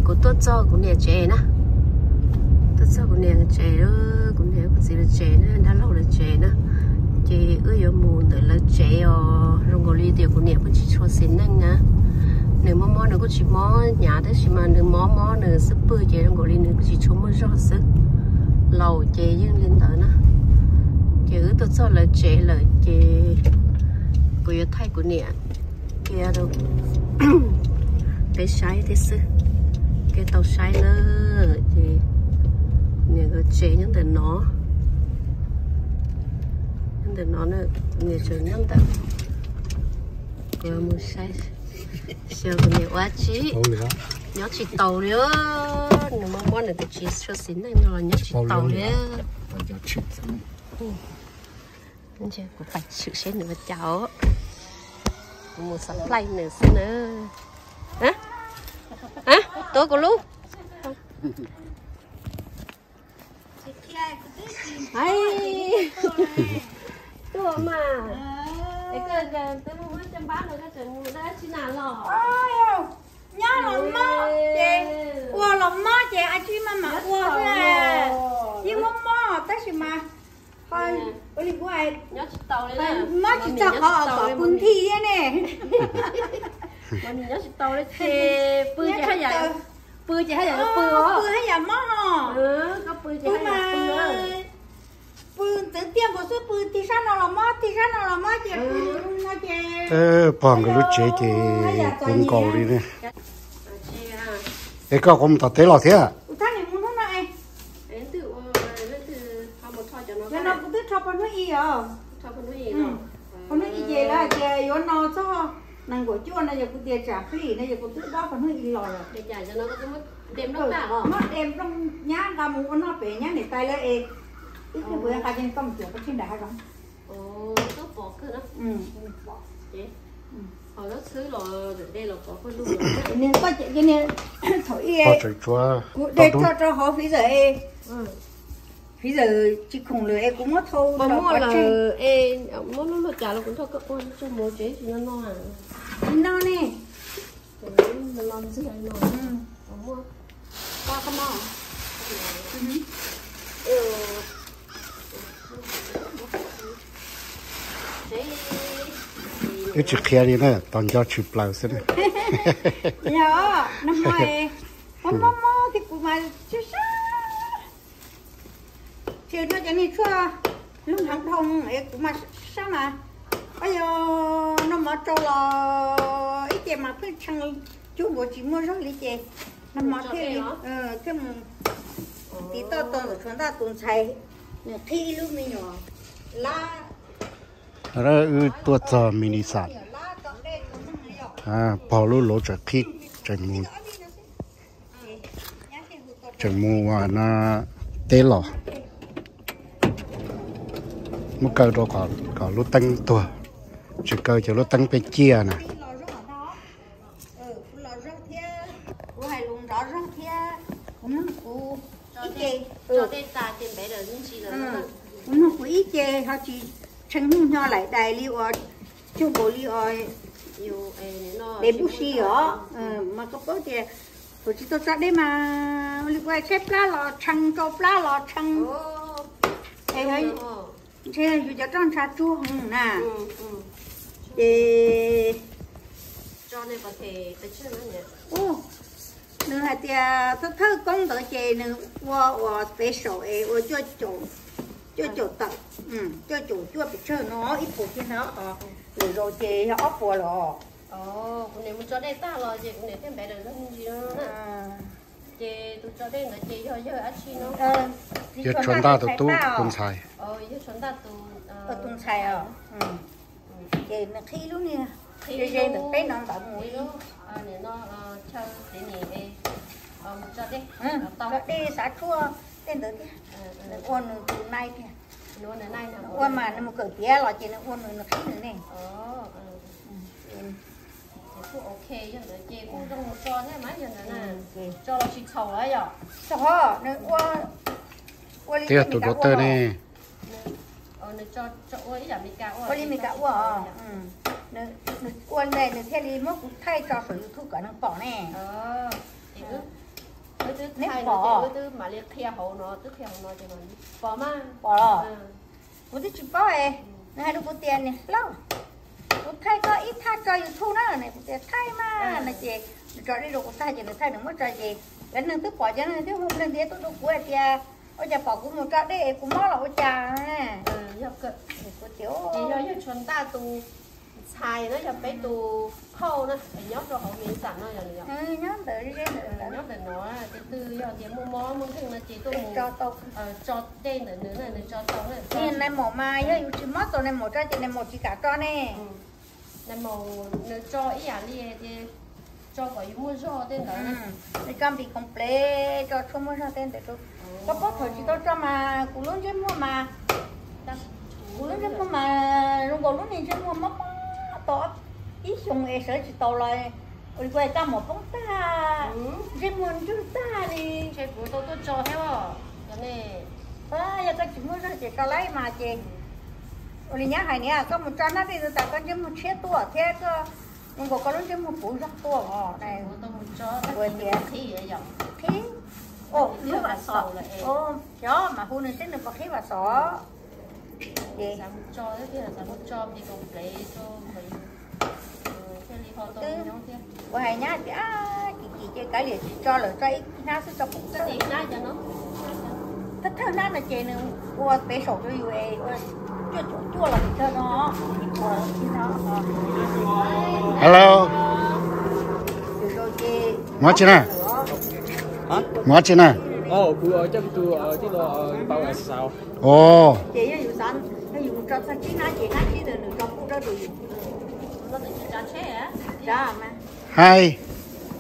Kuv tuaj txog kuv niam tsev na, tuaj txog kuv niam tsev, kuv niam kuv txiv lawv tsev na, dab laug lawv tsev na. Ces wb yuav mus ntawm lawv tsev os, zoo nkaus li tias kuv niam kuj tsis tshua xis neej na. Nws mob mob nws kuj tsis mob hnyav tab sis mas nws mob mob nws xub pwg ces zoo nkaus li nws kuj tsis tshua muaj zog xwb. Laus ces yeej li ntawd na. Ces wb tuaj txog lawv tsev lawm ces kuv yuav thaij kuv niam kiag rau peb saib thiab xwb. Kiag tau saib na, ces niam nkawd tsev nyob ntawm no, nyob ntawm no na, niam tsev nyob ntawm, kuv mus saib xyov kuv niam ua tsi. Nyob tsis taus li, nws mob mob nws kuj tsis tshua xis neej no los nyob tsis taus li. Kuv pais tshwm seb nws ua cas os. Kuv mus supply nws xwb na. Tuav kuv lub. Tuaj mas. Es koj twb muaj caj npab no koj tseem mus dab tsi na los? Nyob los mob ces, ua los mob ces a tsi mas mam ua xwb. Yeej mob mob tab sis mas mob tsis txog qhov kom pw nthi thiab ne. Pw ces haj yam pw, pw haj yam mob no. Pw mas pw ntxeev tiaj nkaus xwb, pw tig sab no los mob, tig sab no los mob ces pw no ces. Pog nkawd lub tsev ces kuv nkaus li ne. Es koj kuv mus tom teb los thiab. Cov no kuv twb rho pov hnub i os. Pov hnub i ces lawv hais tias yuav no txog nees nkaum cuaj no yog kuv tias tsam hli no yog kuv twb dob pov hnub i los lawm. Muab de nplooj nyab nqa mus ua noj pem nyab niam tais lawv es. Ib pliag kuv nqa cov no tuaj mus cuam pov tseg nram hav zoov. Thaum ib kuv de tso rau hauv freezer, freezer tsis khoom lawm es kuv muab thau los pov tseg. Muab lub luaj cas los kuv nrog koj ua tso mus tsev tsis no no. Tsis no ne. Wb tsis qhia li na, tos nco tshwm plaws xwb na. Yog, nag hmo mob mob mob thiab kuv mas tsis sab. Tsis noj cov niag tshuaj lub hneev dhoo es kuv mas sab mas. Yog noj mov tsau los ib ce mas pheej tshee, cuag nkaus tsis muaj zog li ces nag hmo thiaj li, thiaj mus tiv toj tau ntawm tshuav ntaj tus ntxhais, nws qhib ib lub me nyuam lab. Wb tuaj txog Minnesota, pog lub luv tseem qhib, tseem mus, tseem mus ua no teb los. Muab kaw rau kom lub teeb tuag, tsis kaw ces lub teeb peb ciaj na. Kuv mloog kuv ib ce ho tsis tshee nyuj hnyo laim dais li uas cuag nkaus li os. Dej npub si os, mas koj paub tias thaum tsis tau tso dej mas li ua tshaib plab los tshee, tsau plab los tshee. Ntshe yus cov roj ntsha tsuag na. Ces nws hais tias thawj thawj koob ntawd ces nws ua uas pem saum es ua cuaj caum tawm, cuaj caum cuaj pes tsawg no ib puas thiab ntawd, lwm zaus ces yog ob puas lawm. Kuv niam mus tso dej tag los ces kuv niam thiaj npev daws nrog me ntsis no na. Ces tus tso dej ntawd ces yog yawg dab tsi no? Yog tshuav ntaj tus tub tus ntxhais. Yog tshuav ntaj tus tus ntxhais os. Ces nws qhib lub niag ze ze ntawm peb no ntawd mus ib lub, chaw tsev niam, tso dej, tso dej xav tshuaj tej ntawd thiab. Nws ua nws tus nai tiag. Nws ua mas nws mus kawm tiav los ces nws ua nws, nws qhib nws ne. Kuj ok, yog ntawd ces kuj zoo tso thiab mas yog ntawd na. Tso los tsis txhaum lawm yom? Txog nws ua, ua li tiag tus doctor ne. Ua li Meskas ua os. Nws ua ntawd nws thiaj li muab kuv thaij tso saum YouTube kom neeg pom ne. Ces wb Neb pom? Pom los? Kuv twb tsis paub es, nws hais rau kuv tias, niam hlob, kuv thaij koj ib thaj tso YouTube na. Kuv tias thaij mas no ces nws tso dej rau kuv tag ces nws thaij nws muab tso ces cov neeg twb pom, cov neeg twb hu ntiav tuaj rau kuv hais tias, ua cas pom kuv mus tso dej es kuv mob los ua cas? Kuv tias, ntxhais na, yog peb tus phauj na, nyob rau hauv Amelikas no, nyob ntawd, nyob ntawm no, tus twg yog tias muaj mob muaj nkeeg no ces tuaj mus tso dej ntawm nws na, nws tso tau na. Nais maum mas yog yus tsis mob txaus nais maum tso ces nais maum tsis kam tso ne. Nais maum nws tso ib yam li tias tso kom yus muaj zog tej ntawd. Nws tso npis koom plev, tso tshuaj muaj zog tej ntawd rau. Koj paub thaum tsis tau tso mas kuv lub ntsej muag mas, kuv lub ntsej muag mas zoo nkaus lub niag ntsej muag mob mob tau ib xyoos es sawv tsis tau los, ua li kuv hais tag mom poob tag, ntsej muag ntswg tag li. Yog koj tsis muaj zog ces tso laib mas ces, ua li nyab hais niam, koj mus tso hnab dej ntawd tas koj ntsej muag tshiab tuaj thiab koj, zoo nkaus koj lub ntsej muag puv zog tuaj os. Ua tias qhib, qhib, lub vas xos, xyov mam hu nws seb nws puas qhib vas xos. Ces kuv hais nyab tias, kim kim ces kav liam tsis tso lawm, tso ib hnab xwb tso pum thawj hnab no ces nws ua pem saum rau yus, ua cuaj caum cuaj los pes tsawg no. Hello. Mus tsi na? Mus tsi na? Ces yog yus xav, yog yus mus tso txog tsib hnab ces hnab tsib ntawd nws tso pum rau yus. Hais,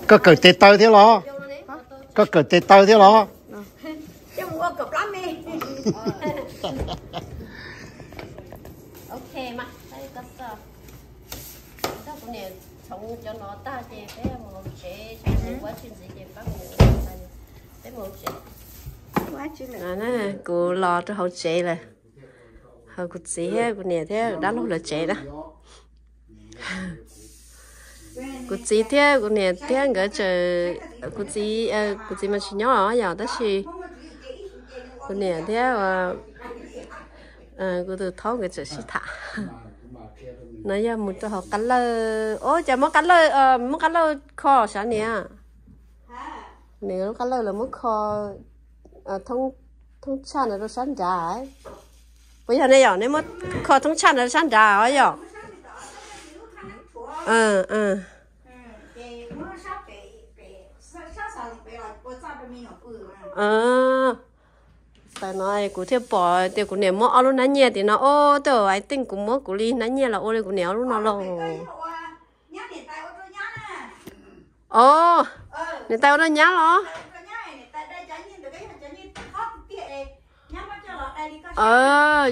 koj kawm tes taw thiab los? Koj kawm tes taw thiab los? Coj mus ua kom plab me. Ok mas, kuv niam txhoov cov no tag ces peb mus hauv tsev, ua tsis ntxiv ces pab kuv niam ua tag, peb mus hauv tsev. Kuv los rau hauv tsev lawm. Ho kuv txiv thiab kuv niam thiab dab laug lawv tsev na. Kuv txiv thiab kuv niam thiab nkawd tseem, kuv txiv, kuv txiv mas tsis nyob os yom, tab sis kuv niam thiab kuv tus thaub nkawd tseem sib tham. No yog mus rau hauv qab lawj. Ub, cas muab qab lawj, muab qab lawj kho sav niam. Nws lub qab lawj lawv muab kho thoob tshaj ntawd rau sab nrad. Puas yog ne yom, nej muab kho thoob tshaj ntawd rau sab nrad os yom? Tam no kuv thiaj pom tias kuv niam muab ob lub hnab nyiaj tim no, ub, tej zaum hais tias kuv muab kuv li hnab nyiaj los ua li kuv niam ob lub no lauj. Os, niam tais ua rau nyab los?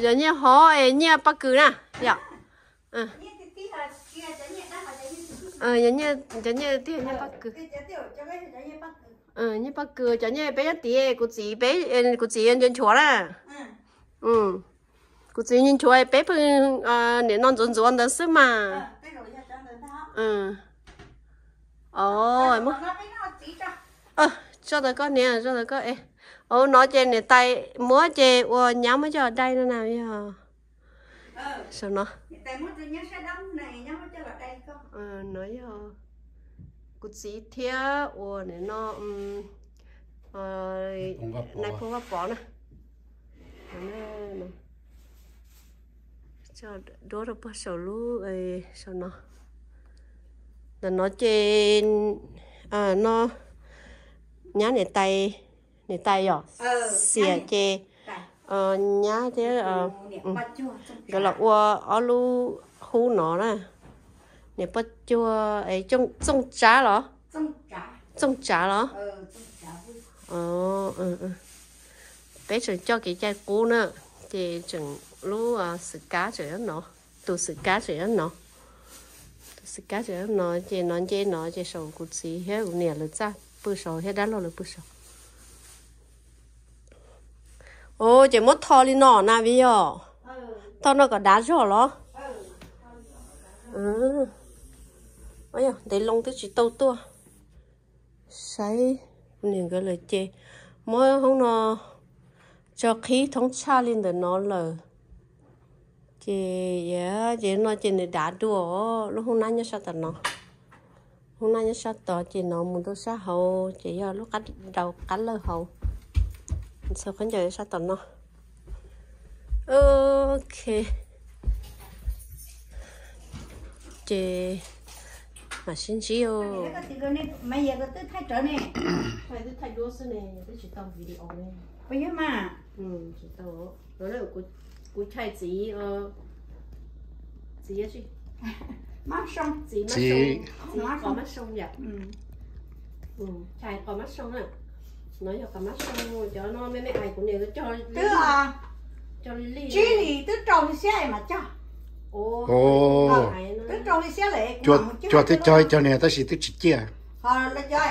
Cov nyiaj hov es nyiaj pob kws na yom? Cov nyiaj tiag nyiaj pob kws. Nyiaj pob kws, cov nyiaj peb nyob tid, kuv txiv peb, kuv txiv nchuav nchuav na. Kuv txiv nchuav nchuav peb pheej niam no ntxuav ntxuav ntawd xwb mas. Tso ntawm koj niam, tso ntawm koj es. Ua no ces niam tais muab ces ua nyab muab coj dai no na yog. Saum no, no yog kuv txiv thiab ua nim no nais phoo Vaj Pov na. Duab rau puag saum lub, saum no. Ntawm no ces no nyab niam tais, niam tais yom, xiam ces nyab thiab nkawd los ua ob lub hub no na. Niam poj cuag, txooj tsab los? Txooj tsab los? Peb tseem coj kev cai qub na, ces tseem lub xwm kab tseem nyob no, tus xwm kab tseem nyob no. Tus xwm kab tseem nyob no ces no nce no ces saum kuv txiv thiab kuv niam lawv txaj pw saud thiab dab laug lawv pw saud. Ua ces muab tho li no na vim yog tho no kom dav zog los? Ntev loo twb tsis tau tuaj saib. Kuv niam nkawd lawm ces muab hoob no tso qhib thoob tshaj li ntawm no lawm. Ces, ces no ces nws dav dua lub hoob nab nyob sab tom no. Hoob nab nyob sab tod ces no mus rau sab hauv ces yog lub qab daus qab lawj hauv. Txhua khaub ncaws sab tom no. Ok. Ces mam sib ntsib. Kuv chais txiv, txiv, txiv qos mab soo yom. Chais qos mab soo na. No yog qos mab soo, cov no me me ais kuv niam cog, cog li li. Tsib hlis twb rau hli xiab es mas cog. Twb rau hli xiab lawm, cog thiab cog cog niag tab sis twb tsis ciaj. Ho lawv cov,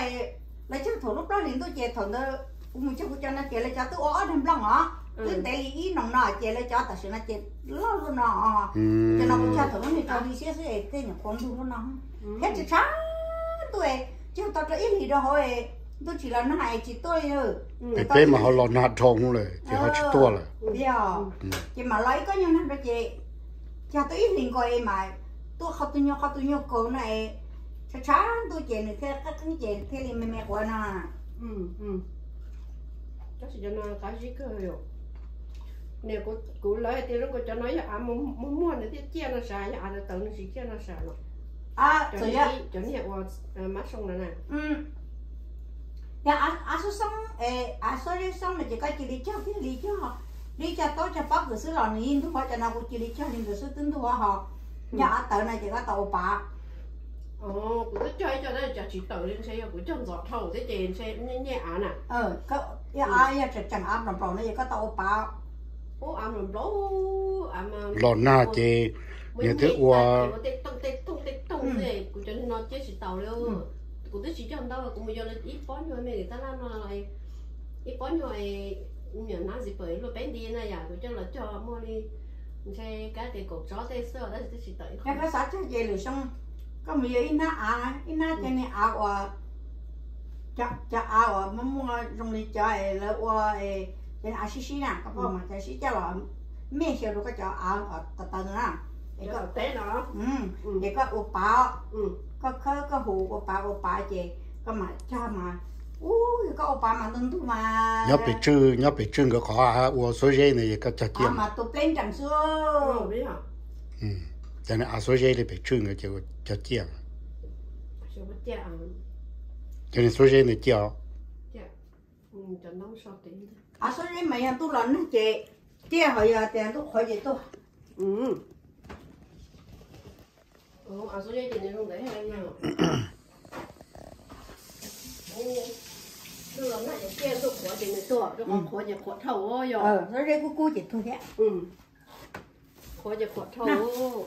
lawv cog thaum lub plaub hlis ntuj ces thaum ntawd kuv mus cog kuv cov no ces lawv cov twb ua ob dag nplooj os, twb ntev li ib noo no ces lawv cov tam sim no ces loj loj no. Cov no kuv cog thaum lub niag rau hli xiab xwb es tej nyuam qhuav ntug lub no thiab tsis tshav ntuj es cog tau rau ib hlis rau hauv es ntuj tsis los nag es tsis tuaj li. Peb mas ho los nag dhau lawm ces ho tsis tuaj lawm. Ces mam los ib kob nyuag nag rau ces cog tau ib hlis nkaus es mam tuaj qhov tus nyuag qhov tus nyuag kaus no es tshav tshav ntuj ces nws thiaj qeeb qeeb ces thiaj li me me quav no. Tab sis cov no qab zib kawg yom. Niam, kuv lawv hais tias zoo nkaus cov no yog av muag muag nws thiaj ciaj no sav, yog av tawv tawv nws tsis ciaj no sav no. Cov niag ua mab soo no na. Yog av xoob xoob, av xuab zeb xoob no ces koj cia li cog thiaj li cog, li cog taub cog pob kws xwb los nws yeej ntug, cov no kuv cia li cog li ntawd xwb twb ntug ho. Yog av tawv no ces koj tau ua pav. Kuv twb cog ib co tab sis cas tsis tawm li, ntshe yog kuv cog ntxov dhau thiab ces ntshe nyiaj av na. Yog av, yog tseem tseem av nplaum nplaum no ces koj tau ua pav. Ub, av nplaum nplaum, av mas los nag ces nws twb ua tej tooj tej tooj tej tooj xwb, kuv cov no ciaj tsis taus li. Kuv twb tsis cog ntau, kuv mus yuav ib pob nyuag me tab laj no, ib pob nyuag, niam hnab ntxiv pawg luaj peb nti na yom, kuv coj los cog muaj li ntshe kab tias kaum tsob tej xwb tab sis twb tsis tawm ib qho. Koj xav cog ces lwm xyoo koj mus yuav ib hnab av, ib hnab cov niag av uas, cov av uas muaj muaj zoo li cov lawv ua, cov av sib sib na, koj pom mas cov sib coj los mej xyaw rau koj cov av tawv tawv ntawd na. Teb no, ces koj ua pav, koj khawb koj hu ua pav ua pav ces koj mam cog mas, ub, yog koj ua pav mas ntug ntug mas. Nyob pem tswj, nyob pem tswj nkawd qhov ua xuab zeb ntawd yog koj cog ciaj mas tus pleb nrees xwb. Cov niag av xuab zeb li pem tswj nkawd ces ua cog ciaj. Cov niag xuab zeb ntawd ciaj os. Av xuab zeb mas yog ntuj los nag ces ciaj, ho yog tias ntuj qhuav ces tuag. Av xuab zeb ces nws zoo ntawd. Ntuj los nag ces ciaj, ntuj qhuav ces nws tuag, ntuj qhuav ces qhuav dhau yom. Xuab zeb kub kub ces tuag thiab. Qhuav ces qhuav dhau.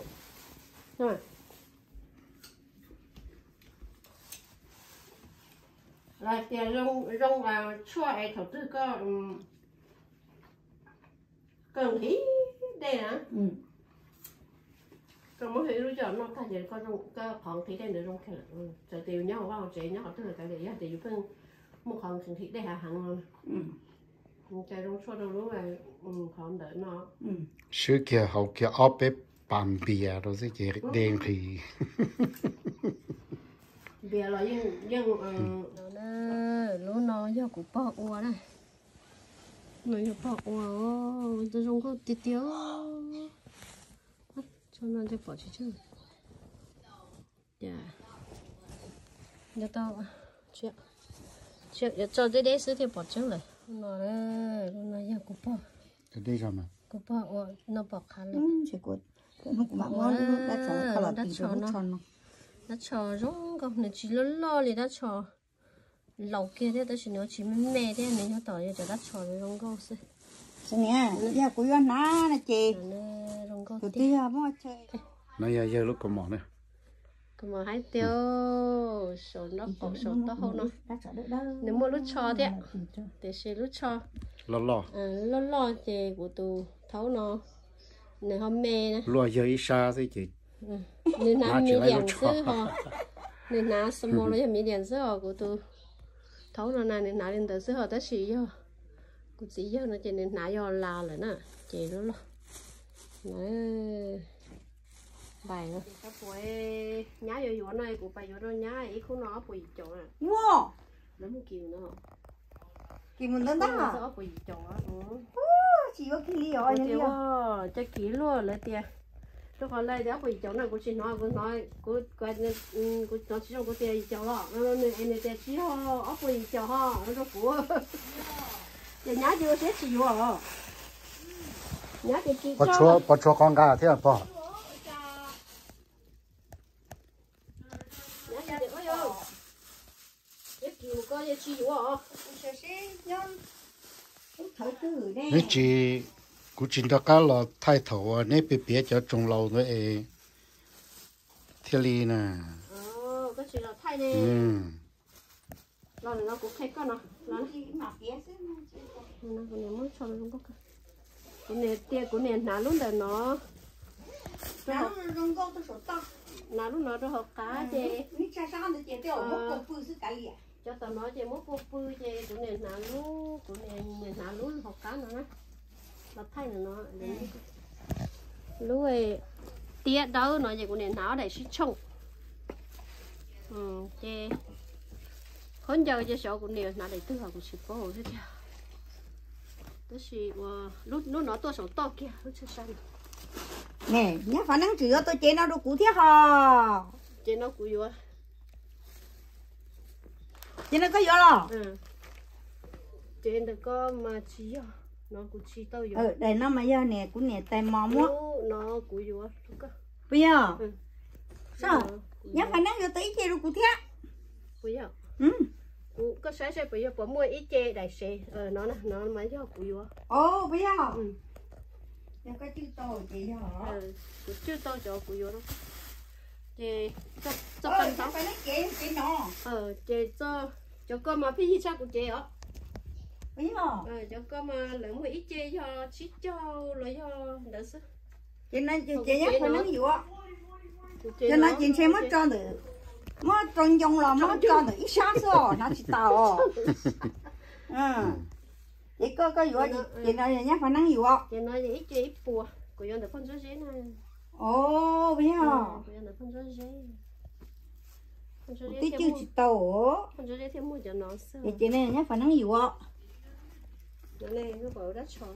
Los tias zoo, zoo tshuaj es thaum twg koj, koj nqhis dej na, koj muab ib lub coj noj tag ces koj qhov nqhis dej ntawd zoo kawg. Txawm tias yus nyob hauv vaj hauv tsev nyob qhov twg los kav liam, yog tias yus pheej muaj qhov nqhis dej hav heev no, cas zoo tshuaj rau lub qhov ntawm no. Swb kiag haus kiag ob peb pas npias rau xwb ces dej nqhis. Npias los yeej, yeej. Lub no yog kuv pog ua na. No yog pog ua, zoo nkauj tiag tiag. Tso no ntshe pom tsis tseeb. Tso deb deb xwb thiaj pom tseeb lawm. No, no yog kuv pog, kuv pog ua no pom qhav lawm. Dab tsho no, dab tsho zoo nkauj, nws tsis loj loj li dab tsho laus kiag thiab tab sis nws tsis me me thiab, nws nyob tom yog cov dab tsho zoo nkauj xwb. Yog kuv yuav hnav no ces zoo nkauj tiag. No yog yawg lub kaus mom na. Kaus mom haib tiag, saum nraub qaum saum taub hau no. Nws muaj lub tsho thiab, tiam sis lub tsho loj loj, loj loj ces kuv tus thaub no nws ho me na. Luaj yawg ib sab xwb ces nws hnav medium xwb ho. Nws hnav small los yog medium xwb os, kuv tus Thaum no na nws hnav li ntawd xwb ho tab sis yog kuv txiv yawg no ces nws hnav yog las lawm na, ces lub loj na. Npais no. Nyab yuav yuav no kuv pais yuav rau nyab ib khub no ob puas yim caum na. Ua, lawv mus kis no. Kis mus ntawd ntag. Ob puas yim caum. Tsis yuav kis li os. Cas kis luaj lawv tias, rau qhov lawv tias ob puas yim caum no kuv tsis hnov, kuv hnov, kuv hnov tsis zoo kuv tias yim caum los no nws es nws tias tsis yog ob puas yim caum ho no rau kuv. Ces nyab ces ua siab tsis yuav os. Nyab ces kis tso. Pov tshuav qhov nqa thiab pog. Neb tsis, kuv tsis nco qab los thaij thaum uas neb piav piav cov tsoos laus ntawd es thiaj li na. Kuv niam tias kuv niam hnav lub ntawm no, hnav lub no rau hauv qab ces cov tom no ces muab pua pw ces kuv niam hnav lub, kuv niam hnav lub hauv qab no na. Los thaij no, lub tiab dawb no ces kuv niam hnav ob daim sib tshooj. Ces khaub ncaws ces xyov kuv niam hnav daim twg los kuv tsis paub thiab tiag. Tab sis ua lub no tuaj saum toj kiag lub tshaj sab no. Nyab Fav Neeb tseem yuav tau cev no rau kuv thiab ho. Ces no kuv yuav. Ces no koj yuav los? Ces ntawm ko mas tsis yog, no kuv tsis tau yuav. Daim no mas yog niam, kuv niam tais mos muab. No kuv yuav. Puas yog? Nyab Fav Neeb yuav tau ib ce rau kuv thiab. Puas yog? Koj saib saib puas yog, puas muaj ib ce daim sev no, no mas yog kuv yuav. Puas yog? Yog koj cwj tau ces yog. Kuv cwj tau cov kuv yuav rau koj. Ces txoj paj ntaub, ces txoj, cov ko mas pheej yig tshaj kuv cev os. Cov ko mas lawv muag ib ce yog tsib caug los yog ntawd xwb. Ces no ces Nyab Fav Neeb yuav. Ces no ces ntshe muab tso ntawm, muab rau ncoo los muab tso ntawm ib sab xwb os, hnav tsis tas os. Ces koj, koj yuav ces no Nyab Fav Neeb yuav. Ces no ib ce ib puas, kuv yuav ntawm poj ntsuab zeb na. Os, puas yog? Kuv yuav ntawm poj ntsuab zeb. Kuv twb cwj tsis tau os. Poj ntsuab zeb thiaj muag cov no xwb. Ces no Nyab Fav Neeb yuav. Dab tsho.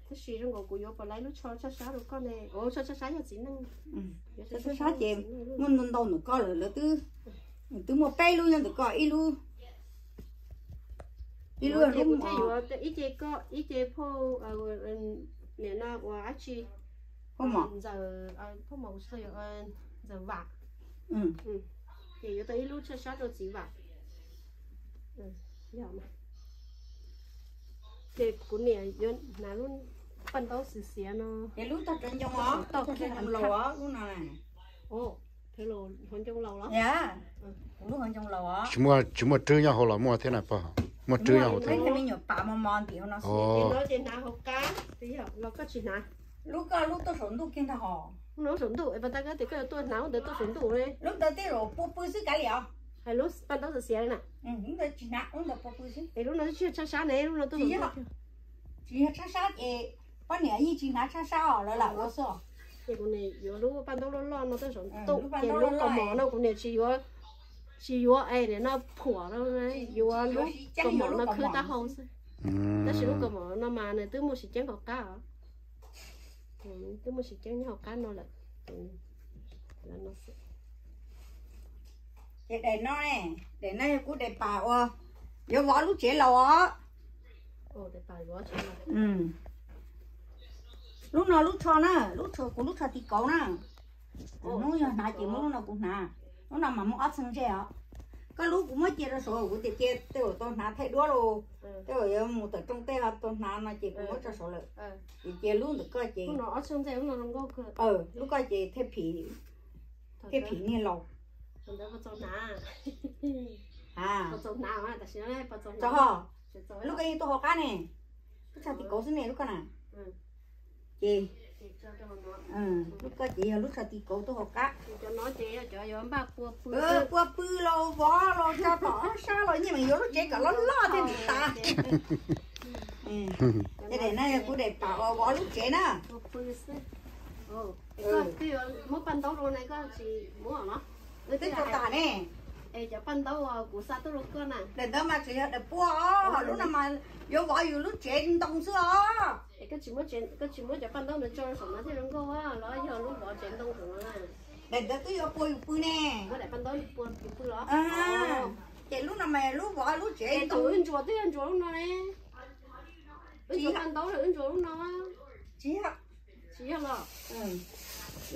Tab sis zoo nkaus kuv yuav puas laib lub tsho tshaj sab rau koj ne. Tsho tshaj sab yog txiv neej. Tsho tshaj sab ces muaj ntau ntau ntawm koj lawm, lawv twb, twb muaj peb lub nyob ntawm koj, ib lub, ib lub, kuv thiaj yuav ib ce koj, ib ce phauj, nim no ua dab tsi, phauj mom, phauj mom, ntxawm Vam. Ces yuav tau ib lub tshaj sab rau txiv Vam. Ces kuv niam yuav hnav lub paj ntaub xiav xiav no. Ces lub tog rau ncoo os, tog rau ncoo laus os, lub no. Hauv ncoo laus los? Lub hauv ncoo laus os. Tsis muaj, tsis muaj rwb nyob hauv los muaj thiab na pog? Muaj rwb nyob hauv thiab. Me nyuam pas mos mos ntim hauv no xwb. Ces no ces hnav hauv qab, los koj tsis hnav? Lub koj lub tuaj saum ntuj kiag ntag hos. Lub no saum ntuj es pas tas koj tias koj yuav tuaj hnav lub ntawd tuaj saum ntuj ne. Lub ntawd tej zaum puas pw xwb kav liam os. Hais lub paj ntaub xiav xiav na. Lub ntawd tsis hnav, lub ntawd puas pw xwb. Es lub no twb tsis yog tshaj sab ne, lub no tuaj saum ntuj. Tsis yog tshaj sab ces poj niam yeej tsis hnav tshaj sab os, lawv lam ua xwb os. Ces kuv niam yuav lub paj ntaub loj loj no tuaj saum ntuj, ces lub kaus mom no kuv niam tsis yuav, tsis yuav es nim no phuam no, yuav lub kaus mom no khwb taub hau xwb. Tab sis lub kaus mom no mas nws twb muaj siv ceeb hauv qab os. Twb muaj siv ceeb nyob hauv qab no lawm. Ces daim no, daim no yog kuv daim pam uas yuav vov lub tsev laus os. Lub no lub tsho na, lub tsho kuv lub tsho tis kauv na. Hnub yog hnav ces muab lub no kuv hnav. Lub no mas muaj ob txheej ntseg os. Koj lub kuv muab cia rau saud, kuv tias cia tej zaum tau hnav thaij duab los, tej zaum yuav mus tawm rooj tej tau hnav no ces kuv muab tso saud lawm. Ces cia lub ntawm koj ces, lub koj ces thiaj phim, thiaj phim niag laus. Lub koj yeej tuaj hauv qab ne, lub tsho tis kauv xwb ne lub koj na. Ces Lub koj ces yog lub tsho ti kauv tuaj hauv qab. Cov no ces yog cov yuav npaj pua pw, pua pw los vov los tso tom ob sab los nyiaj meem yuav lub tsev kom loj loj thiaj ntxim tas. Ces daim no yog kuv daim pam uas vov lub tsev na. Koj twb yuav muab paj ntaub rau ne, koj tsis muab los? Twb tso tas ne. Es cov paj ntaub uas kuv xa tuaj rau koj na. Daim ntawd mas tseem yog daim pua os, lub no mas yuav vov yus lub tsev ntoo xwb os. Es koj tsis muab, koj tsis muab cov paj ntaub ntawd tso saum no thiaj zoo nkauj los yog lub vov tsev ntoo saum no na. Daim ntawd twb yuav pua yus pw ne. Muab daim paj ntaub pua yus pw los? Ces lub no mas lub vov lub tsev ntoo. Wb ntsuas twb yog ntsuas lub no ne. Wb ntsuas paj ntaub, wb ntsuas lub no. Tsis yog. Tsis yog los?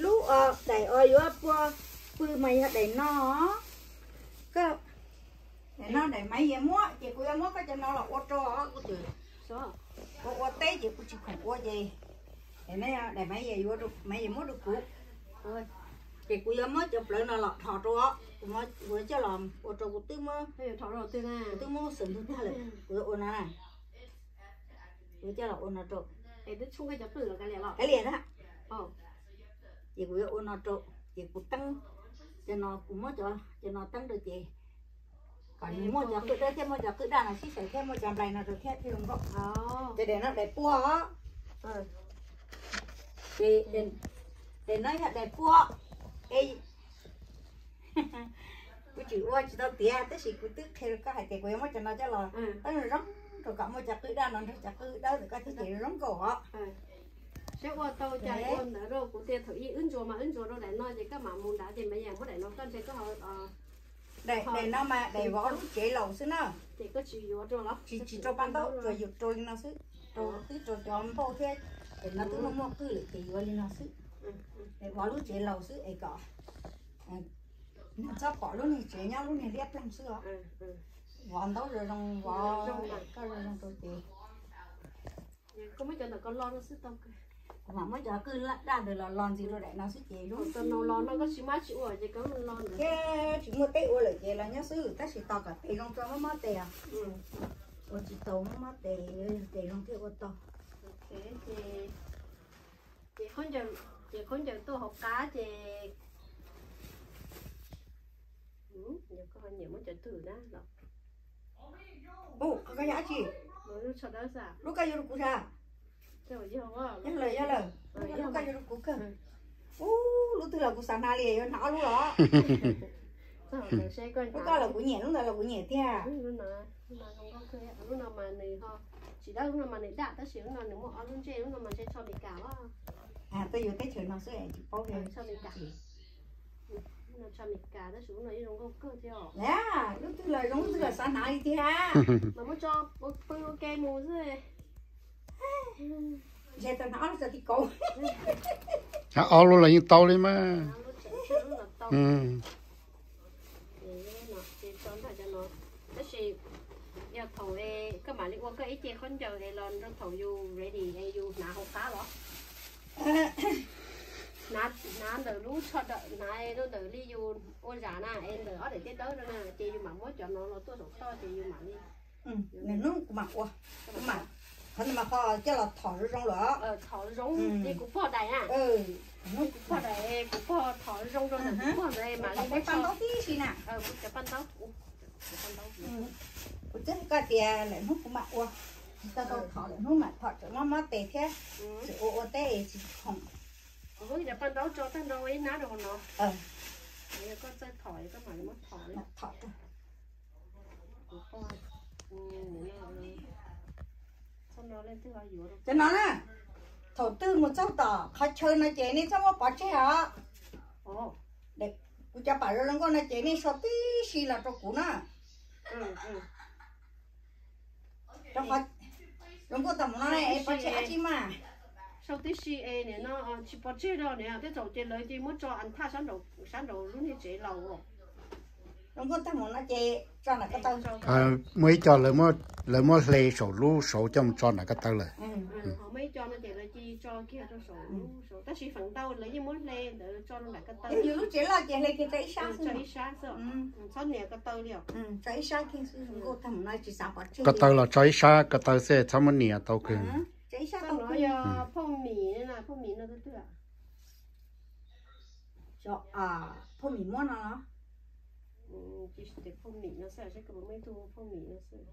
Lub daim uas yuav pua pw mas yog daim no. Daim no daim Maiv Yias muab ces kuv yuav muab koj cov no los ua rau. Kuv ua teb ces kuv tsis khoom ua ces daim Maiv Yias, Maiv Yias muab rau kuv. Ces kuv yuav muab cov plawv no los dhos rau os, kuv yuav coj los ua rau, kuv twb muab, kuv twb muab xwm ntug tag lawm, kuv yuav ua no na. Kuv coj los ua no rau. Kav liam na. Ces kuv yuav ua no rau, ces kuv teeb, cov no kuv muab cov, cov no teeb rau ces kom nws muaj cov qwj dawb thiab muaj cov qwj daj no sib xyaw thiab muaj cov nplai no rau thiab thiaj zoo nkauj. Ces daim no daim pua os. Ces daim no yog daim pua. Es kuv tsis ua tsis tau tiav tab sis kuv twb qhia rau koj hais tias kuv yuav muab cov no coj los teeb zoo zoo rau kom muaj cov qwj daj no nrog cov qwj dawb ntawm koj thiab ces zoo nkauj os. Saib ua tau cas ua ntawd rau kuv tias thaum ub wb ntsuas mas wb ntsuas rau daim no ces koj mam mus nrad ces Maiv Yias muab daim no koj ntshe koj ho. Daim no mas daim vov lub tsev laus xwb na. Ces koj tsis yuav rau los? Tsis, tsis rau paj ntaub, tsuas yus rau li no xwb. Rau, twb rau cov npauj thiab, daim no twb muaj muaj qwj lawm ces yuav li no xwb. Daim vov lub tsev laus xwb es kom nws txhob pom lub niag tsev nyob lub niag liab ploog xwb os. Vov ntaub zoo zoo, vov koj zoo zoo rau ces kuv mam muab cov qwj daj ntawd los los ntxiv rau daim no xwb ces zoo. Los no koj tsis mab tsis ua ces koj los ntawd thiab. Tsis muaj teb ua lawm ces los nyob xwb tab sis tos kom tes zoo tso mob mob tes os. Ua tsis tau mob mob tes, yog tes zoo thiaj ua tau. Ces khaub ncaws, ces khaub ncaws tuaj hauv qab ces, koj nyiam muab cov twg na los? Ub, koj yog dab tsi? Lub koj yuav rau kuv sas? Yog lawm, yog lawm. Lub koj yuav rau kuv kawg. Ub, lub twg los kuv xav hnav li, yuav hnav ob lub los? Lub koj los kuv nyiam, lub ntawd los kuv nyiam tiag. Lub no mas nws ho tsis dawb, lub no mas nws daj tab sis lub no nws muaj ob lub ntsej, lub no mas ntshe tsho Amelikas los. Tuaj yuav teb chaws no xwb tsis paub. Tsho Amelikas. Lub no tsho Amelikas tab sis lub no yeej zoo nkauj kawg thiab. Lub twg los zoo, lub twg los xav hnav li tiag. Mas muab tso pw ua ke mus xwb. Ntshe tau hnav ob lub tso ti kauv. Hnav ob lub los yeej tau li mas. Tab sis yog thaum koj mam li ua koj ib ce khaub ncaws es los rau thaum yus ready es yus hnav hauv qab los? Hnav ntawm lub tsho dawm, hnav rau ntawm li yus ua zam na es ntawm ob daim tiab dawb no na ces yus mam muab cov no los tuaj saum toj ces yus mam li. Nws hnub kuv mam ua, kuv mam, qhov ntawd mas qhov coj los thom zoo zoo lawm. Thom zoo li kuv pog daim na. Kuv pog daim, kuv pog thom zoo rau ntawm kuv pog ntawd mam li muab paj ntaub tib si na. Cov paj ntaub, kuv twb koj tias lawm hnub kuv mam ua, tsis tau tau thom, lawm hnub mam thom tseem mob mob tes thiab, tseem ua ua teb tsis khoom. Kuv muab cov paj ntaub tso tag nrho ua ib hnab rau hauv no. Yog koj txawj thom koj mam li muab thom li. Cov no na, thaum twg mus txog tom qhov chaw no ces nej txhob muab pov tseg os. Kuv cov pam zoo zoo nkauj no ces nej sau tib si los rau kuv na. Zoo nkauj tag mus no es pov tseg dab tsi mas. Sau tib si es nim no tsis pov tseg rau niam tej tsaum ces lawv cia muab tso an thaj sab nraud lub niag tsev laus. Zoo nkauj tag mus no ces tso ntawm ko taw. Muaj ib co lawv muab hle saum lub saud coj mus tso nram ko taw lawm. Ho muaj ib co no ces lawv cia tso kiag rau saum lub saud tab sis feem ntau lawv yeej muab hle ntawd tso rau nram ko taw. Yog yus lub tsev loj ces hle kiag tso ib sab xwb. Tso ib sab xwb, txhob nias ko taw li os. Tso ib sab kiag xwb, zoo nkauj tag mus no tsis xav pov tseg. Ko taw los tso ib sab ko taw xwb txhob muab nias tau kiag. Ib sab tau no yog phauj mim, phauj mim no twg twg? Phauj mim muab no los? Ces phauj mim no xwb, seb kuv muaj ib tug phauj mim no xwb.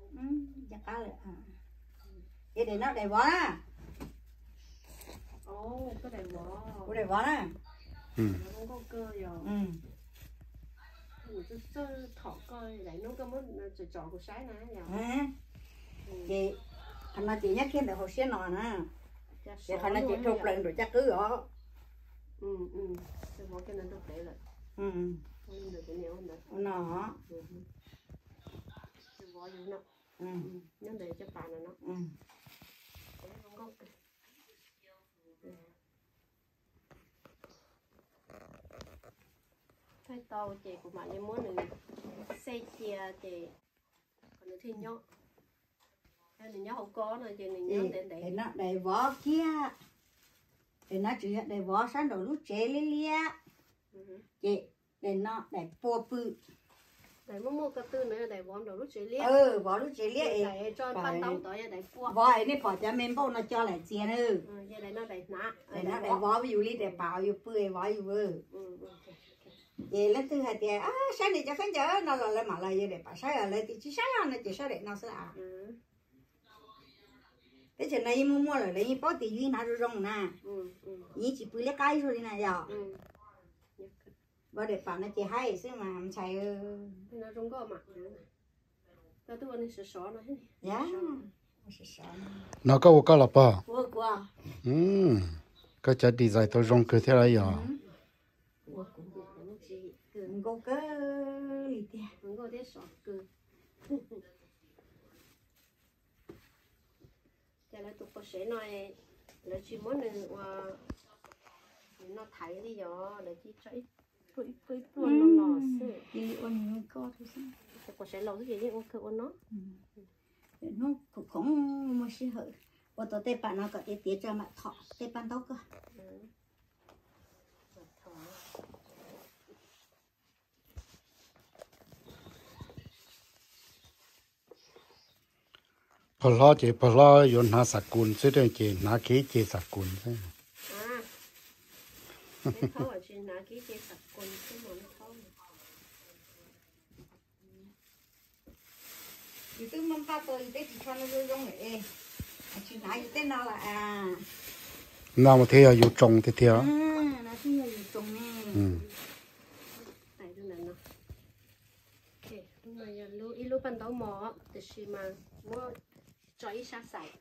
Cov qab lawm. Ces daim no daim vov na. Kuv daim vov na. Nkauj kawg yog. Txawj txawj thom koj daim hnub koj muab tsom tsom kuv saib na yom. Ces qhov no ces nyob kiag ntawm hauv siab no na. Ces qhov no ces rau plaws nram caj qwb os. No. Nyob ntawm caj pas no no. Thaij tau ces kuv mam li muab nws xej cia ces kom nws thiaj nyob. Yog nws nyob hauv ko no ces nws nyob ntev ntev. Daim no daim vov kiag. Daim no tseem yog daim vov sab nraum lub tsev liab liab. Ces daim no daim pua pw. Daim muaj muaj ko tw no yog daim vov nraum lub tsev liab. Vov lub tsev liab es tso paj ntaub tod yog daim pua. Vov es nej pom cov me npauj no co lawm txias na. Daim no daim vov yus li daim pam yus pw es vov yus. Ces leej twg hais tias saib nws cov khaub ncaws no los lawv mam los yog daim pam saib, lawv tias tsis saib no ces saib daim no xwb a. Teb chaws no yeej muaj muaj lawm, lawv yeej paub tias yus yeej hnav zoo zoo na. Yeej tsis pw liab qab ib zaug li na yom. Vov daim pam no ces haib xwb mas ntshai. No koj ua koj los pog? Koj cov design tau zoo kawg thiab lawm yom. Nkauj kawg li tiag. Ces lawv tus quas sev no, lawv tsis muab nws ua, nws no thaiv li yog lawv cia tso ib pluaj ib pluaj no los xwb. Cia li ua nws ko xwb. Tus quas sev laus xwb ces yeej ua kawg ua no. Hnub khoom khoom muaj sij hawm ua tau tej pam no kom tiav tiav tso mam thom tej paj ntaub koj. Pog hlob ces pog hlob yuav hnav xam kus xwb ces hnav kiag ib ce xam kus xwb. Yus twb muaj npaj tau yus tej ris tsho no zoo zoo lawm es tsis hnav yus tej no lawm. No mas thiaj yog yus tsoos tiag tiag. No thiaj yog yus tsoos ne. Ib lub paj ntaub mos tiam sis mas muab tso ib sab xais.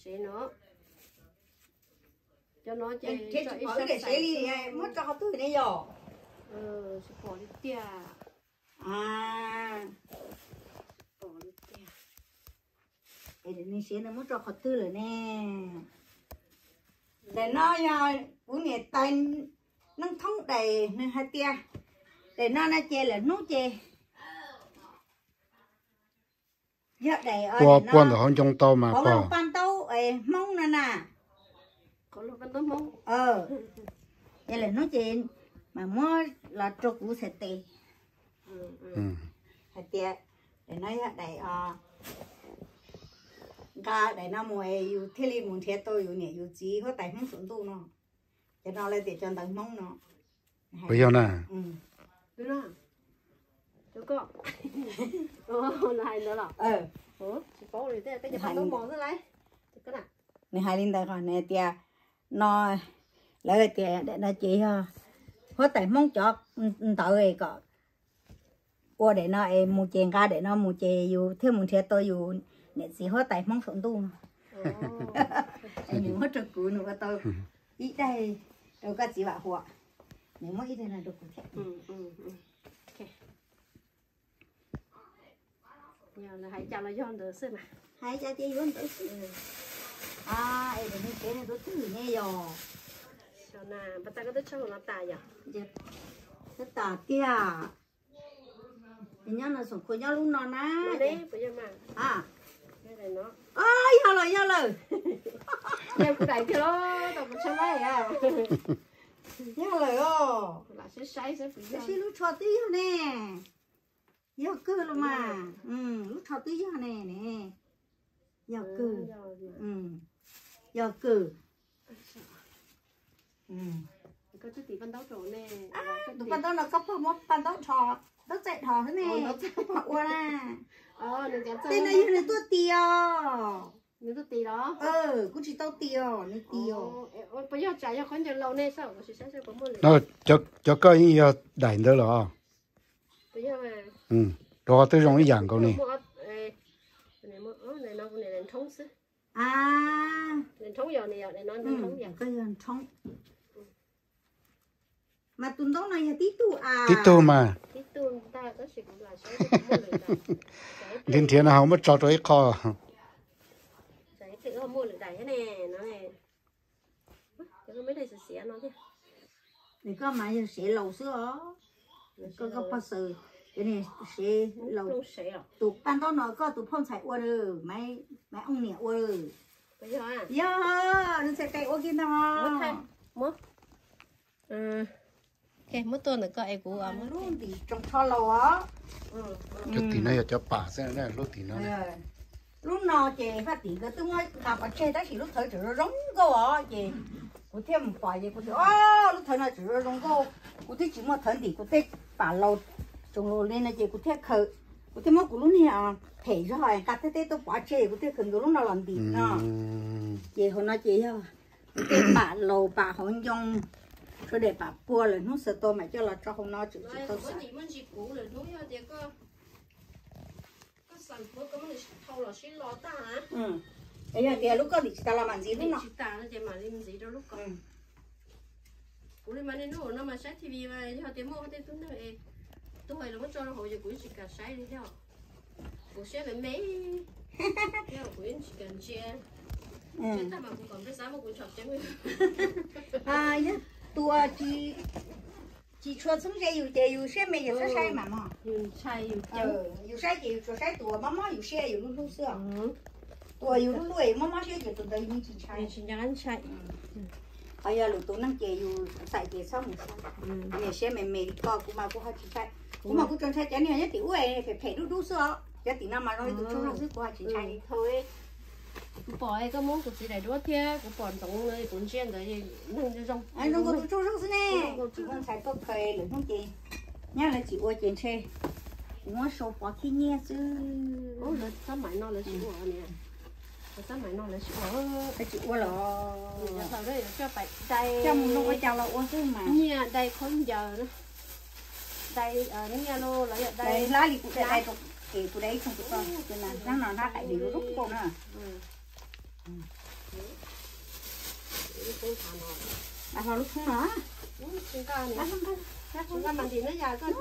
Sev no, cov no ces tso ib sab xais li, muab tso qhov twg ne yom? Tsis pom li tiag. Pom li tiag. Es nws sev ntawd muab tso qhov twg lawm ne? Daim no yog kuv niam tais Neej Thoob daim, nws hais tias daim no no ces lawm hnub ces yog daim pua ntawm hauv ncoo tau mas pog. Paj ntaub Hmoob no na. Ces lawm hnub ces mas muab los rau kuv txhais tes hais tias daim no yog daim nqa daim no mus es yus thiaj li mus nrhiav tau yus niam yus txiv huab tais Hmoob saum ntuj no. Cov no lawv tias cov ntawv Hmoob no. Puas yog na? Hais ntawd los? Tsis paub li, tej peb cov paj ntaub mos xwb lauj. Nws hais li ntawd, nws hais tias no, lawv tias daim no ces yog huab tais Hmoob cov ntawv es kom ua daim no es mus ces nqa daim no mus ces yus thiaj mus nrhiav tau yus niam txiv huab tais Hmoob saum ntuj no. Es nws muab rau kuv, nws ua tau ib daim rau koj txiv Vam Huam, nws muab ib daim no rau kuv thiab. Hais cas los yog ntawd xwb mas. Hais cas ces yuav ntawd xwb. Es nws tsev nws tus twg ne yog? Pas tas koj twb tshawb hauv no tas yom? Twb tas tiag. Nyob no xoom khuav nyob lub no na. Yog lawm, yog lawm. Yog kuv daim tiag los tau kuv tshawb laij. Yog lawm os. Tab sis lub tsho twb yog ne. Yog kawg los mas, lub tsho twb yog ne ne. Yog kawg, yog kawg. Tus paj ntaub no koj pog muab paj ntaub dhos, ntaub txaij dhos xwb ne, pog ua na. Tej no yog nws tuaj tis os. Kuv tsis tau tis os, nws tis os. Cov koj yeej yog daim ntawd los? Rau qhov twb zoo ib yam nkaus ne. Mas tus ntaub no yog tib tug a? Tib tug mas. Nrhiav nrhiav no ho muab tso rau ib qho. Koj mas yog sev laus xwb os. Koj, koj pog xaws, sev laus. Tus paj ntaub no koj tus phauj ntxhais ua, Maiv Ooj niam ua. Yog, nws txhais tes ua kiag ntag. Muab tuaj ntawm koj es kuv lub ntim tsoos tsho laus os. Cov tim no yog cov pam xwb, lub tim no. Lub no ces faj tim nkawd twb muab nqa pov tseg tab sis lub thawv tseem zoo zoo nkauj os ces kuv thiaj mus pom ces kuv tias, o, lub thawv no tseem zoo zoo nkauj, kuv twb tsis muaj thawv ntim kuv tej pam laus tsoos laus li no ces kuv thiaj khaws, kuv thiaj muab kuv lub niag phem zog nqa teb teb tuaj pov tseg kuv thiaj khaws nkawd lub no los ntim no. Ces hauv no ces yog kuv tej pam laus pam hauv ncoo, sawv daws pam puag lawm hnub xaws tau mam coj los tso hauv no tseem tsis tau xaws. Yog tias lub koj ntim tsis tas los mam ntxiv lub no. Kuv li mas niaj hnub no mas saib T V mas yog tias muaj tej tub neeg es tuag los muab tso rau hauv ces kuv yeej tsis kam saib li thiab. Kuv siab me me thiab kuv yeej tsis kam ntsia. Ntsia tag mas kuv kom npej xav muab kuv ntshaum ceeb. Yog tus tsis tshua txheeb ze yus ces yus siab me yus txhob saib mas mog. Yus saib ces yus tsuas saib tus uas mob mob yus siab yus hlub hlub xwb os. Tus uas yus hlub hlub mob mob siab ces tus ntawd yus yeej tsis ntshai. Ho yog lwm tus neeg ces yus txais ces txhob mus saib. Niam siab me me li koj, kuv mas kuv ho tsis ntshai. Kuv mas kuv tsuas ntshai cov niag nyob tim ub phem phem dub dub xwb os. Cov tim no mas zoo li tus tsaug zog xwb, kuv ho tsis ntshai li. Kuv pom koj muab kuv txiv daim duab thiab kuv pom ntxoov no kuv ntsia ntawd neeg zoo zoo nkauj tus tsaug zog xwb ne. Tsis muaj ntxhais tuaj khaws lwm hnub ces nyab lawv tsis ua ces ntshe kuv muab sau pov khib nyiaj xwb. Lawv xab maiv no lawv tsis ua, lawv xab maiv no lawv tsis ua. Lawv tsis ua los coj mus noj ua cas los ua xwb mas. Nyiaj dai khaub ncaws, dai nyiaj los yog dai hlab li kuv dai rau kev kuv dai ib tsoog tus ko, hnab no hnab qaim dis zoo nkauj na. Hlo lub thoob no. Tsis nqa mas ntim na yom, koj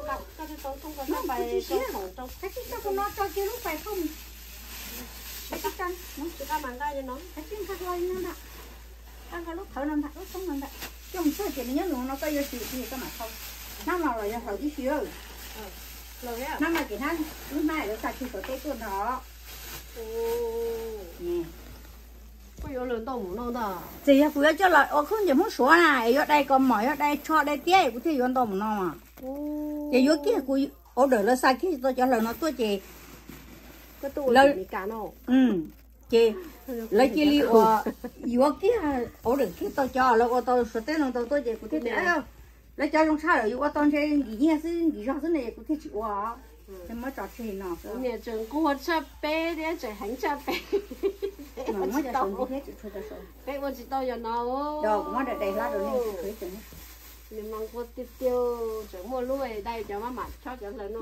tsis tau thooj ko, koj tsis tau no tso kiag lub pais thooj. Tsis nqa mas nqa no, tsis nqa hlo li no ntag. Koj nqa lub thawv no ntag, lub thoob no ntag. Coj mus txog ces nws nyob nws no koj yuav tsis koj mam thau. Hnab no los yog hlawv tib si. Hnab no ces hnab, lub hnab lawv xa kiag Suav teb tuaj ntag. Kuj yuav lawv ntau mus no ntag. Txawm yog kuv yuav coj los ua khaub ncaws Hmoob Suav na es yuav dai kaus mom, yuav dai tsho dai tiab es kuv thiaj yuav ntau mus no. Ces yuav kiag kuv order lawv xa kiag tau cov hlawv no tuaj ces lawv, ces lawv cia li ua, yuav kiag order kiag tau cov lawv ua tau Suav teb no ntau tuaj ces kuv thiaj tias, lawv cov zoo tshaj lawm yus ua tau ntshe nkim nyiaj xwb nkim zog xwb ne es kuv thiaj tsis ua. Muab tso tseg no. Niam tseem nquag tshaj peb thiab tseem heev tshaj peb. Peb ua tsis tau, peb ua tsis tau yog no. Kuv muab dai dai hlab rau nej. Nws mas nquag tiag tiag, tseem muaj lub dai cov maj mam chob cov hlawv no,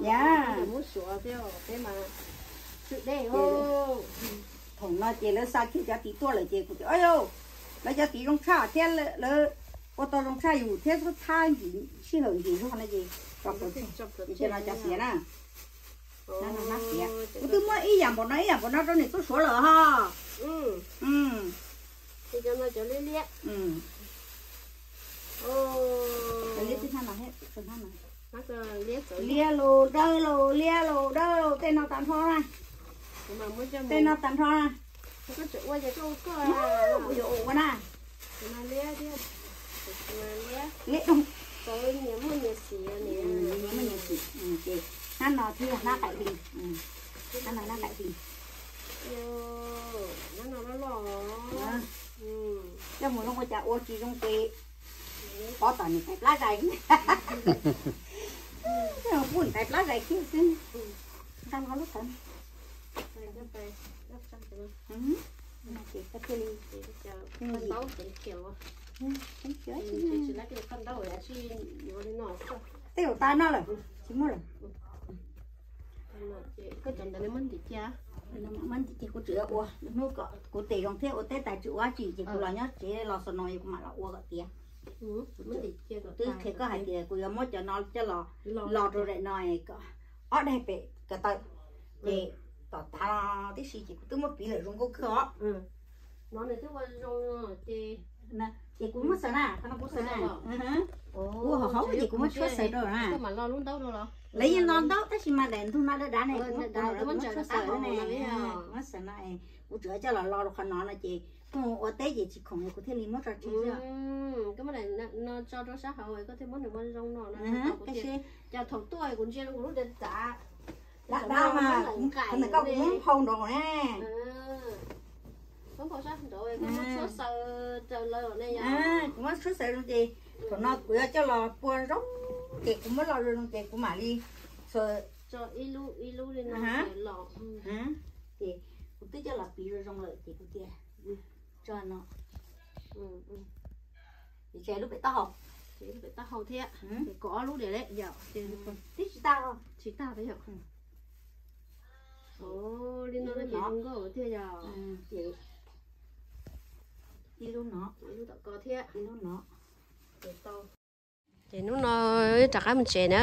Hmoob Suav thiab peb mas tswm dej. Thaum no ces lawv xa kiag cov tid tuaj lawm ces kuv tias, lawv cov tid zoo tshaj thiab lawv ua tau zoo tshaj yus thiab txhob thab nkim sij hawm nkim zog no ces tso plhuav tseg, ces no cov xiav na. Hnab no hnab xiav. Kuv twb muab ib yam npaum no ib yam npaum no rau niam tub Suav lawm ho. Liab los dawb los liab los dawb, tej no tag nrho na. Tej no tag nrho na. Kuv yuav ua na. Liab doog. Muaj nyias xim ces Hnab no thiab yog hnab qaim hli. Hnab no hnab qaim hli. Coj mus zoo ua cas ua tsis zoo ces pov tom niam tais plab zais. Pub niam tais plab zais kiag xwb. Nqa lub tawv. Ces koj thiaj li, tej zaum tas no lawm, tsis muaj lawm. Muab ntim kiag, kuv tseem ua, hnub kom kuv tes zoo thiab ua teb tas tsis ua dab tsi ces kuv los nyob tsev los xaus no kuv mam los ua kom tiav. Twb qhia koj hais tias kuv yuav muab cov no coj los, los rau daim no, ob daim pem ko taw, ces tom tav tib si ces kuv twb muab piv lawm zoo nkauj kawg os. Ces kuv muab xaws na, qhov no kuv xaws na. Kuv hauv hauv ces kuv muab tshuab xaws rau na. Lawv yeej los ntaub tab sis mas daim ntug no dav dav ne, kuv muab tshuab xaws ne. Kuv muab xaws no, kuv tseem coj los lo rau qhov no no ces kuv ua teb ces tsis khoom kuv thiaj li muab tso tseg xwb. Cov thaum tuaj kuv ntsia kuv lub dav txav, dav dav mas, qhov ntawm koj kuv muab hau nrov na. Kuv muab tshuab xaws ces thaum no kuv yuav coj los pua zoo ces kuv muab lo zoo ces kuv mam li tso ib lub ib lub li no los. Ces kuv twb coj los piv zoo zoo lawm ces kuv tias tso no. Ces tseg lub pem taub hau, lub pem taub hau thiab, kom ob lub diam le yom. Twb tsis tag, tsis tag yom. Li no ces zoo nkauj thiab yom. Ib lub no, ib lub tom ko thiab, ib lub no. Ces hnub no wb rov qab mus tsev na.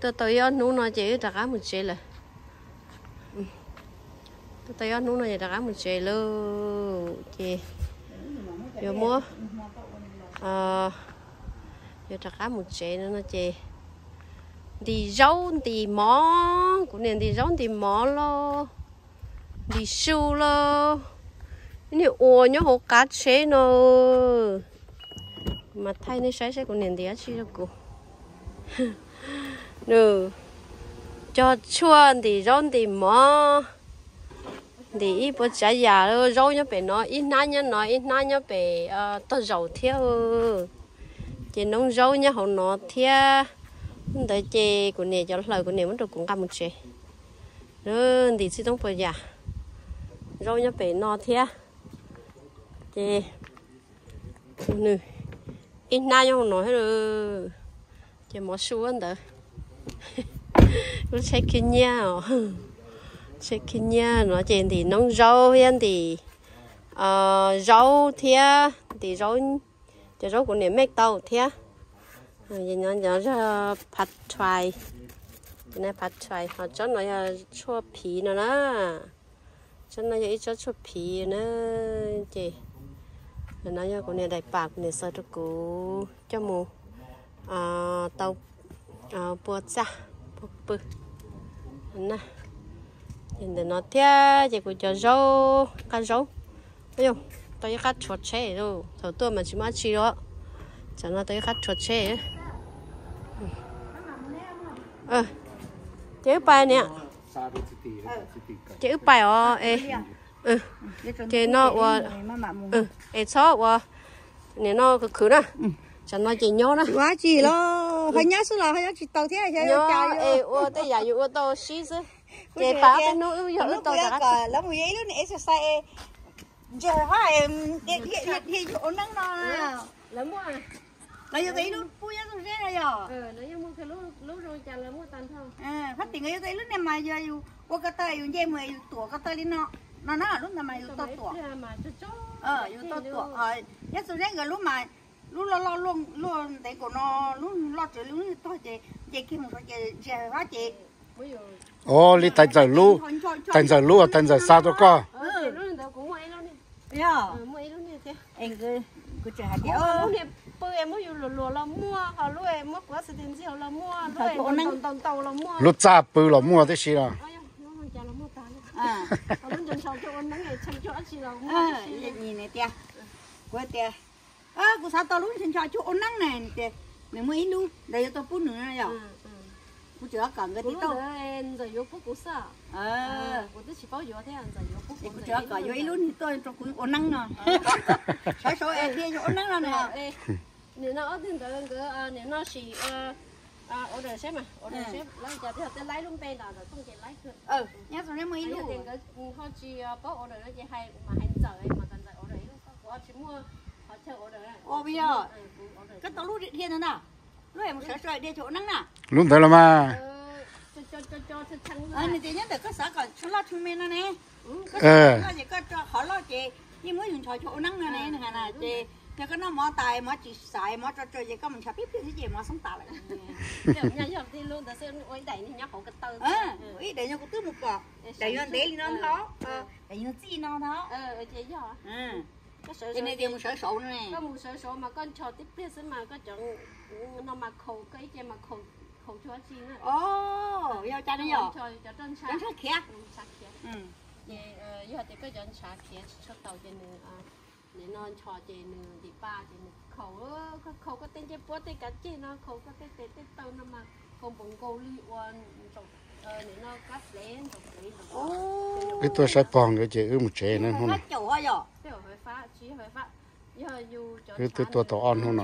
Tuaj tau ib ob hnub no ces wb rov qab mus tsev lawm. Tuaj tau ib ob hnub no ces rov qab mus tsev lawm ces yuav muab, yuav rov qab mus tsev no no ces ntim zaub ntim mov, kuv niam ntim zaub ntim mov los ntim su los, niag ua nyob hauv qab tsheb no. Mas thaij nej saib saib kuv niam ntim dab tsi rau kuv. Nws cog tshuaj ntim zaub ntim mov, ntim ib puas tsav yam, zaub nyob pem no, ib hnab nyob no, ib hnab nyob pem tog zaum thiab. Ces noob zaub nyob hauv no thiab. Ntawd ces kuv niam cov hlaws kuv niam muab rau kuv nqa mus tsev. Ntim txhij toob puas yam, zaub nyob pem no thiab. Ces nws ib hnab nyob hauv no thiab. Ces mov su ntawd, lub tsheb khib nyiab os, tsheb khib nyiab no ces ntim noob zaub thiab ntim zaub thiab ntim zaub, cov zaub kuv niam mej tau thiab. Nyob zog phav tshais, phav tshais ho tsob no yog tshuaj phiv no na. Tsob no yog ib tsob tshuaj phiv na. Ces no yog kuv niam daim pam kuv niam xaws rau kuv coj mus tau pua txaj pua pw na. Ces ntawm no thiab ces kuv cov zaub, qab zaub, tau ib qab rhuav tsheb, thaum tuaj mas tsis muaj dab tsi os. Tsam no tau ib qab rhuav tsheb. Ces wb pais niam, ces wb pais os. Ces no ua, es txhob ua, nim no khwv khwv na. Tsam no ces nyob na. Ua tsis los ho nyob xwb los ho nyob tsis tau thiab. Nyob es ua tej yam yus ua tau sib xwb. Ces pab tej hnub wb yog wb tau rov qab. Lawv mus yog ib lub niag exercise, ntseg hab, dhia yus ua neeb no. Lawv yuav tau ib lub pub nyob txog zeb no yog. Hab tim nkawd yuav tau ib lub niag mas yog yus ua ko taw yus nce mus yus tuam ko taw li no, no na lub ntawd mas yus tau tuam. Yus tau tuam, nyob txog zeb nkawd lub mas lub loj loj luaj ntev nkaus no, lub loj tsuav lub tog ces nce kiag mus ces ntseg hab ces. Os, li tais ntxawm lub, tais ntxawm lub uas tais ntxawm xa rau koj. Lub txaj pw los muaj tib si los. Tias, kuv xav tau lub ncho cuag ua neeb na, nws tias nws muaj ib lub ntawd yuav tau pub nws no yom. Kuv tsis kom nkawd tij tauj. Ntxawm yuav pub kuv xwb. Kuv twb tsis paub yuav thiab, ntxawm yuav pub kuv. Kuv tsis kom yuav ib lub niag tuaj rau kuv ua neeb no. Sawv saud dhia ua neeb no nws. Nim no ob tug ntawd nkawd nim no sim order seb mas, order seb lawv cov twb laib lub npe ntawm ntawm tooj ces laib kawg. Nyob zoo, muaj ib lub nkawd ho tsis paub order no ces hais mas hais ntxawm mas kom ntxawm order ib lub, kuv ho tsis muaj qhov chaw order. Ua yog koj tau lub dhia ntawd na, lub mus sawv saud dhia cov ua neeb na. Lub ntawd los mas. Nws tias nyob ntawm koj xav kom tsheej loj tsheej me no ne. Koj xav loj ces koj tso qhov loj ces yeej muab yus nchos cov ua neeb no ne, nws hais na ces yog koj noj mov tas mov tsis xaiv mov tso tsawg ces koj mus nchos pib pliag xwb ces mov xoob tas lawm. Ib daim no kuv twb mus pom, daim yuav ntev li no ntag, daim yuav txij no ntag. Ces nws tias mus sawv saud no ne. Koj mus sawv saud mas koj nchos tib pliag xwb mas koj cov no mas khaus, koj ib ce mas khaus tsis ua tsi na. Yog cas ne yog? Cov ntshav khiav. Ces yog tias koj cov ntshav khiav tsis tshua tau ces nws nim no nchos ces nws ntim pa ces nws khaus, koj khaus koj tej ncej puab tej kav ceg no, khaus koj tej tes tej taw no mas khaus npaum nkaus li ua nim no kab plev ntsaum plev ntsaum. Wb tuaj saib pog nkawd ces wb mus tsev na hnub no. Wb twb tuaj tau ob hnub no.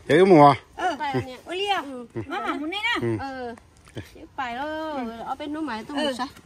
Ces wb mus os. Pais, ob peb hnub mas tuaj mus saib.